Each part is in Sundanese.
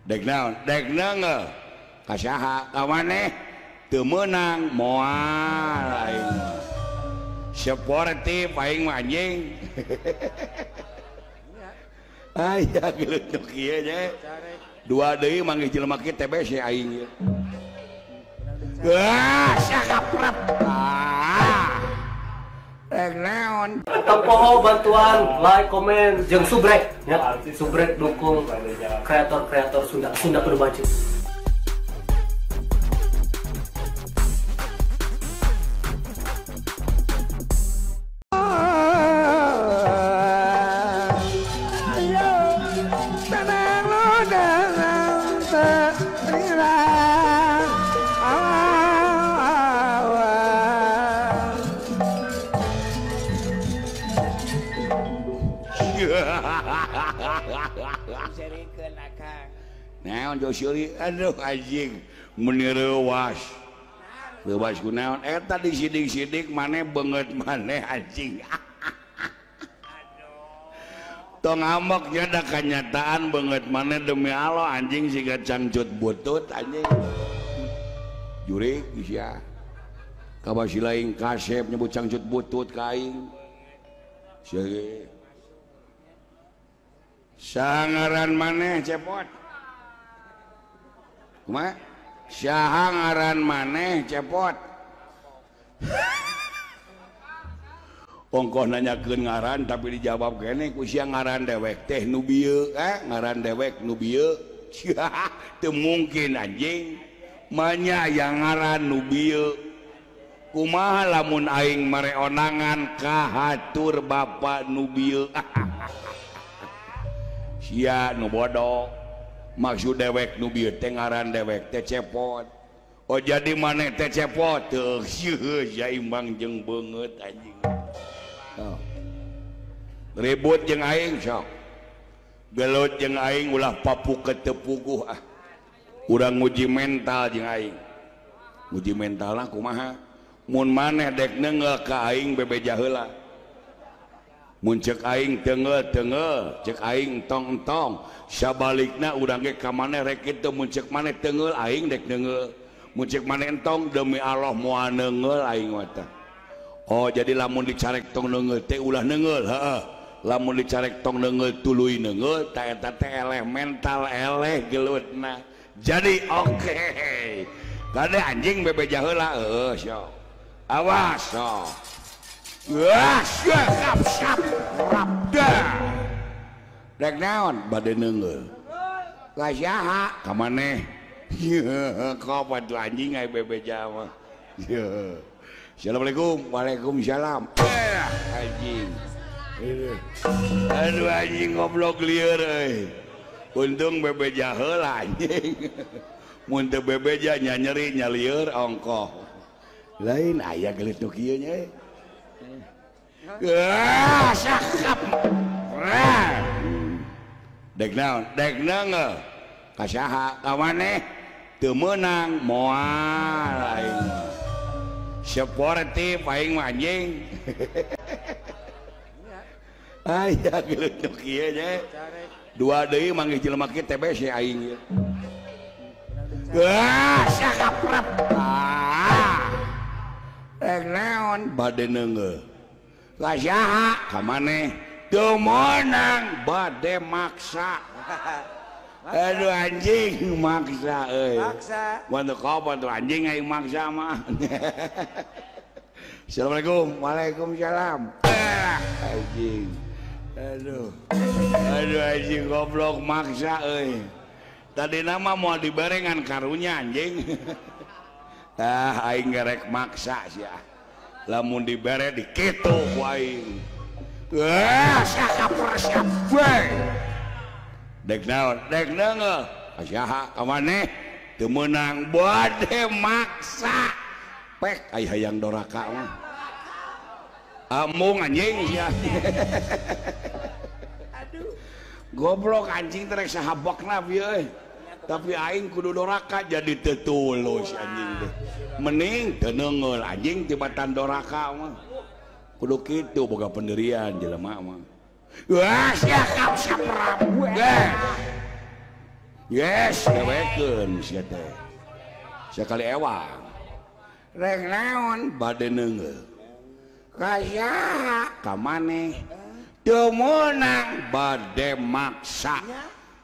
Dek naon? Dek neunggeul. Ka saha? Ka maneh? Teu meunang moal aing. Sportif aing mah anjing. Aya gelut nu kieu nya. Dua deui manggih jelema kieu TBC aing ieu. Wah, sakaprep. Ah. Rek naon? Tong poho bantuan like, komen, jeung subrek ya. Subrek dukung kreator-kreator Sunda, Sunda kudu maju. Naon Josuri, aduh anjing meni reuwas. Reuwas ku naon eta disidik-sidik maneh beungeut maneh anjing. Tong ngambek nya da kanyataan beungeut maneh demi Allah anjing siga cangcut butut anjing. Jurig sia. Kabasi lain kasep nyebut cangcut butut ka aing. Sia sangaran maneh cepot. Kumaha? Saha ngaran maneh cepot. Ongkoh nanyakeun ngaran tapi dijawab keneh ku sia ngaran dewek teh nu bieu, ngaran dewek nu bieu. Teu mungkin anjing. Manya aya ngaran nu bieu. Kumaha lamun aing mere onangan kahatur bapa nu bieu. Sia nu bodoh. Maksud dewek nu bieu teh ngaran dewek teh cepot. Oh jadi maneh teh cepot teu sia imbang jeung beungeut anjing. Oh. Ribut jeung aing sok. Gelut jeung aing ulah papu ketepuguh ah. Urang nguji mental jeung aing. Nguji mentalna kumaha? Mun maneh dek neunggeul ka aing bebeja heula. Mun cek aing teunggeul-teunggeul, cek aing entong-entong, sabalikna urang ge ka maneh rek kitu mun cek maneh teunggeul aing dek neunggeul. Mun cek maneh entong demi Allah moal neunggeul aing mah tah. Oh jadi lamun dicarek tong neunggeul teh ulah neunggeul, heeh. Lamun dicarek tong neunggeul tuluy neunggeul, tah eta teh eleh mental eleh gelutna. Jadi oke. Kade anjing bebeja heula heueuh sok. Awas sok. Wah, siap, siap, rabda. Dek naon bade neunggeul. Ka saha? Ka maneh. Kapan tuh anjing ai bebeja mah. Assalamualaikum. Waalaikumsalam. Anjing. Aduh anjing goblok lieur euy. Untung bebeja heula anjing. Mun teu bebeja nya nyeri nya lieur ongkoh. Lain aya gelut nu kieu nya. Wah, sakap. Dek naon? Dek neunggeul. Ka saha? Ka maneh? Teu meunang moal aing. Sportif aing mah anjing. Aya gelut nu kieu nya. Dua deui manggih jelema kieu TBC aing ieu. Wah, sakaprep. Ah. Dek naon bade neunggeul. Ka saha? Ka maneh? Teu meunang bade maksa. Aduh anjing maksa euy. Maksa. Mun kapan tuh anjing aing maksa mah. Assalamualaikum. Waalaikumsalam. Anjing. Aduh. Aduh anjing goblok maksa euy. Tadi nama moal dibarengan karunya anjing. Ah aing gerek maksa sia. Lamun dibere dikitu ku aing. Wah, sakapresiap we. Dek naon? Dek neunggeul. Ka saha? Ka maneh? Teu meunang bade maksa. Pek ai hayang doraka mah. Amung anjing sia. Aduh. Goblok anjing teh rek sahabakna bieu euy. Tapi aing kudu doraka jadi teu tulus anjing teh. Mending teu neunggeul anjing tibatan doraka mah. Kudu kitu boga pendirian jelema mah. Wah, siap siap. Yes, dewekeun sia teh. Sakali ewang. Rek naon bade neungeul. Ka saha? Ka maneh. Teu meunang bade maksa.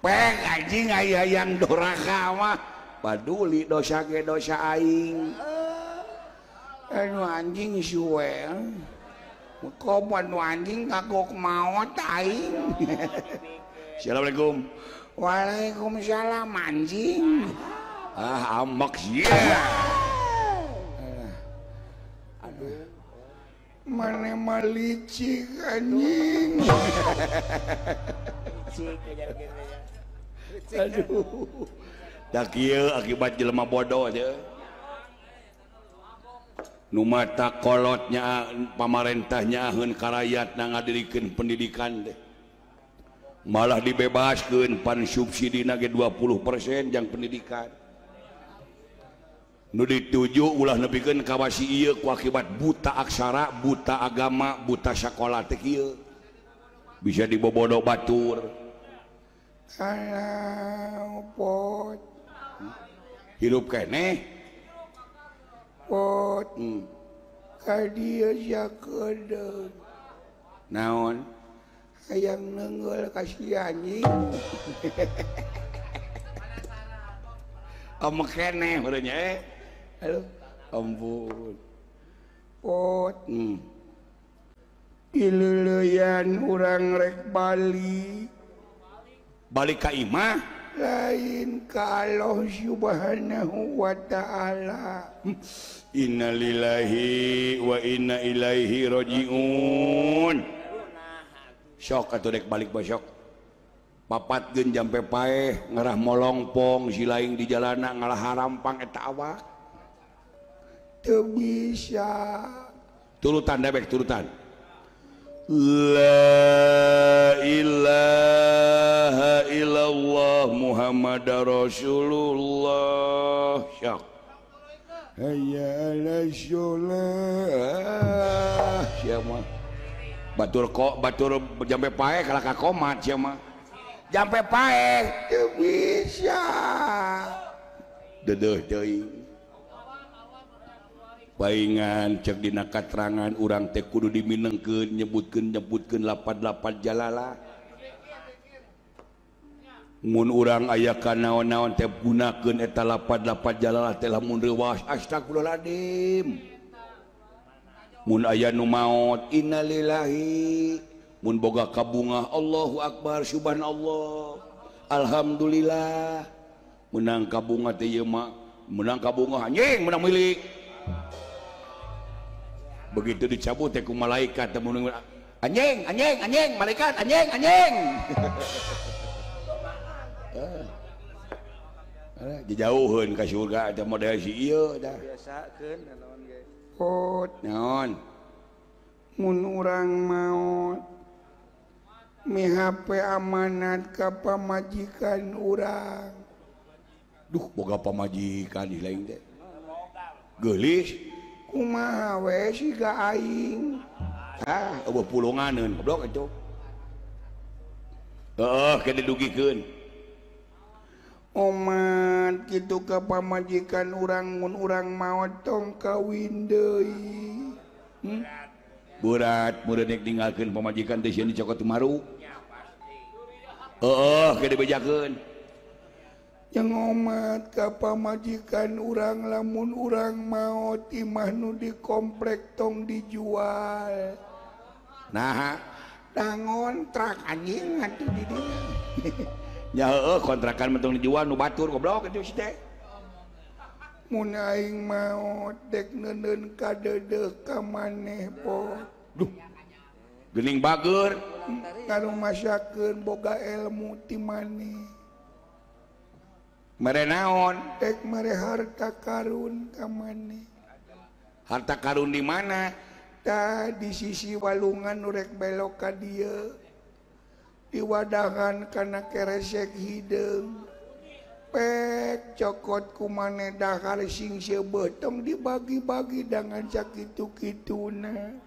Pek anjing aya yang doraka mah. Paduli dosa ge dosa aing. Anu anjing suwe. Komo nu anjing kagok maot aing. Assalamualaikum. Waalaikumsalam anjing. Ah amak sia. Aduh. Mana mah licik anjing. Aduh. Da kieu akibat jelema bodoh aja. Nu mata kolotnya pamarentahnya aheun ka rakyatna ngadirikeun pendidikan teh. Malah dibebaskeun pan subsidina ge 20% jang pendidikan. Nu dituju ulah nepikeun ka wasi ieu ku akibat buta aksara, buta agama, buta sakola teh kieu. Bisa dibobodo batur. Alah pot. Hirup keneh. Pot. Ka dieu sakedeung. Naon? Hayang neungeul ka si anjing. Om keneh meureun nya. Aduh, ampun. Pot. Dileuleyan urang rek balik. Balik ka imah? Lain ka Allah Subhanahu wa ta'ala. Innalillahi wa inna ilaihi rajiun. Sok atuh rek balik besok. Papat geun jampe paeh ngarah molongpong si laing di jalana ngalah harampang eta awak. Teu bisa. Turutan debek turutan. La ilaha illallah Muhammadar Rasulullah. Sok. Hayya 'alas shalah. Siapa? Batur kok batur jampe paeh kalah ka komat sia mah. Jampe paeh teu bisa. Dedeuh teuing. Paingan cek dina katerangan urang teh kudu diminengkeun nyebutkeun lapad-lapad jalalah. Mun urang aya ka naon-naon teh gunakeun eta lapad-lapad jalalah teh lamun reuwas astagfirullahaladzim. Mun aya nu maot innalillahi, mun boga kabungah Allahu akbar subhanallah alhamdulillah. Menang kabungah teh ieu mah menang kabungah anjing menang milik. Begitu dicabut teh ku malaikat teh mun anjing anjing anjing malaikat anjing anjing. Dijauheun ka surga teh model si ieu tah. Biasakeun naon ge. Pot naon? Mun urang maot mihape amanat ka pamajikan urang. Duh boga pamajikan di lain teh. Geulis kumaha we siga aing. Ah eueuh pulunganeun goblok atuh. Heeh ke didugikeun. Omat kitu ka pamajikan urang mun urang maot tong kawin deui. Berat meureun rek ninggalkeun pamajikan teh sieun dicokot tumaru. Heeh ke dibejakeun. Yang omat ka pamajikan urang lamun urang maot imah nu di komplek tong dijual. Nah, da ngontrak anjing atuh di dieu. Nya heueuh kontrakan mah tong dijual nu batur goblok kitu si teh. Mun aing maot dek neuneun ka deudeuh ka maneh pot. Duh. Geuning bager ngarumasakeun boga ilmu ti maneh. Mere naon? Dek mere harta karun ka maneh. Harta karun di mana? Tah di sisi walungan nu rek belok ka dieu. Diwadahan kana keresek hideung. Pek cokot ku maneh dahar sing seubeuh tong dibagi-bagi dangan sakitu-kituna.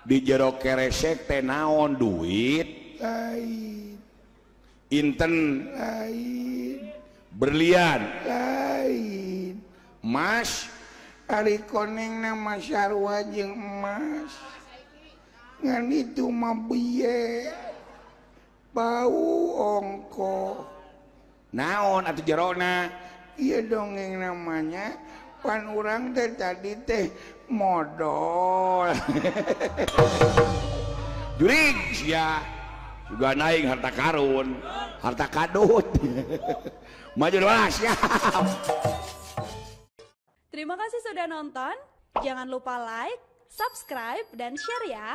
Di jero keresek teh naon duit? Lain. Inten lain, berlian lain, emas ari koneng nama sarua jeung emas. Ngan itu mah bieu bau ongko. Naon atuh jerona? Ieu dongeng namanya pan urang teh tadi teh modol. Jurig sia juga naik harta karun, harta kadut. Maju doa siap. Terima kasih sudah nonton. Jangan lupa like, subscribe, dan share ya.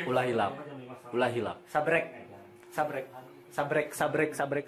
Ulah hilap, ulah hilap. Sabrek, sabrek, sabrek, sabrek, sabrek.